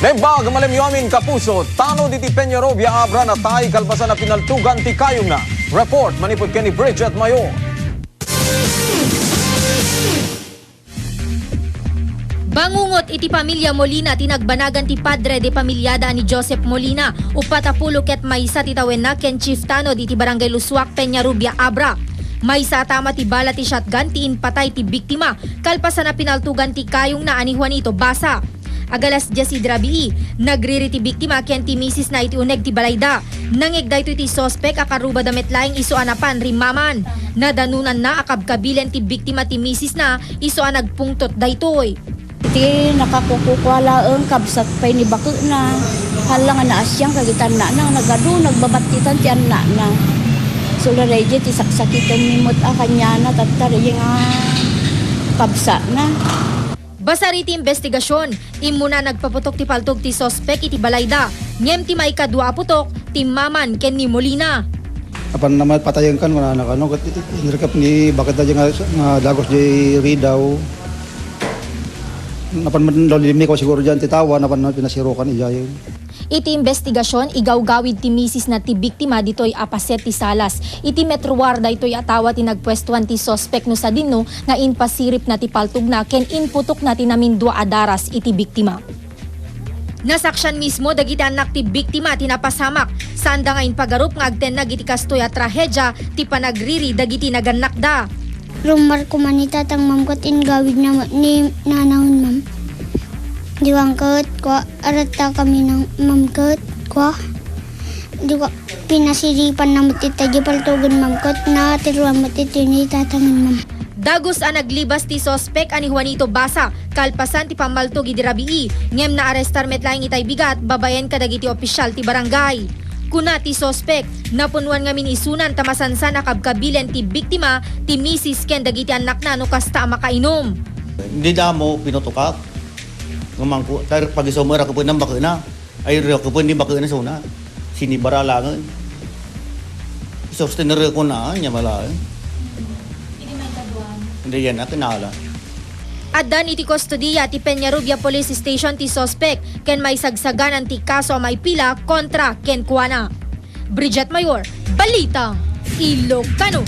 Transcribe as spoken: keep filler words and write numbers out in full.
Imbag malemyo amin kapuso, tanod iti Peñarobia Abra natay kalpasan a pinaltugan ti kayongna. Report manipud ken ni Bridget Mayor. Bangungot iti pamilia Molina ti nagbanagan ti padre de pamiliada a ni Joseph Molina, uppat a pulo ket maysa ti tawenna ken chief tanod iti Barangay Lusuak, Peñarobia Abra. Maysa a tama ti bala ti shotgun ti impatay ti biktima, kalpasan a pinaltugan ti kayongna a ni Juanito Basa. Ag alas dies idi rabii, nagriri ti biktima ken ti misisna iti uneg ti balayda. Nangngeg daytoy ti suspek a karubada met laeng isu a napan rimmaman. Nadanonanna a kabkabilen ti biktima ti misisna isu a nagpungtot daytoy. Iti nakakukukua laeng, kabsat pay ni baketna. Hala nga naasian dagiti annana, nagadu, nagbabattitan ti annana. Sularay di ti saksakitanmi met a kaniana, tatta, di nga kabsatna. Basar iti imbestigasion, immuna nagpaputok ti paltog ti suspek iti balayda, ngem ti maikadua a putok, timmaman ken ni Molina. Apan naman patayen kan, wala na kano, ket inirkap ni baketda di nga, nga dagos di ridaw. Napan man daw limikaw siguro diyan ti tawa, napan na pinasirukan idiay. Iti imbestigasion, igawgawid ti misisna ti biktima ditoy a paset ti Salas. Iti met ruar daytoy a tawa ti nagpuestuan ti suspek no sadino nga impasiripna ti paltogna ken imputokna ti namindua a daras iti biktima. Nasaksian mismo dagiti annak ti biktima ti napasamak, saanda nga impagarup nga agtennag iti kastoy a trahedia ti panagriri dagiti nagannakda. Rummuar koma ni tatang, ma'am, ket ingawidna met ni nanangen, ma'am. Diwan ket kua, aratta kami nang, ma'am, ket kua. Diwan, pinasiripanna met ita di paltogen, ma'am, ket natiruan met iti ni tatangen, ma'am. Dagus a naglibas ti suspek a ni Juanito Basa, kalpasan ti pammaltog idi rabii, ngem naarestar met laeng itay bigat babaen kadagiti opisyal ti barangay. Kuna ti suspek, napunnuan ngamin isunan ta masansan a kabkabilen ti biktima, ti misis ken dagiti annakna no kasta a makainum. Dida mo pinutokak. Ngem mangku-, tar-, pagisawem, rakupennam bakena. Ay, rakupennam bakena isuna. Sinibara laengen. Sustenerkon a, nia met laeng. Hindi yan, akin ala. Addan iti kustodiya ti Peñarobia Police Station ti suspek ken maisagsaganan ti kaso a maipila kontra kenkuana. Bridget Mayor, Balita Ilocano.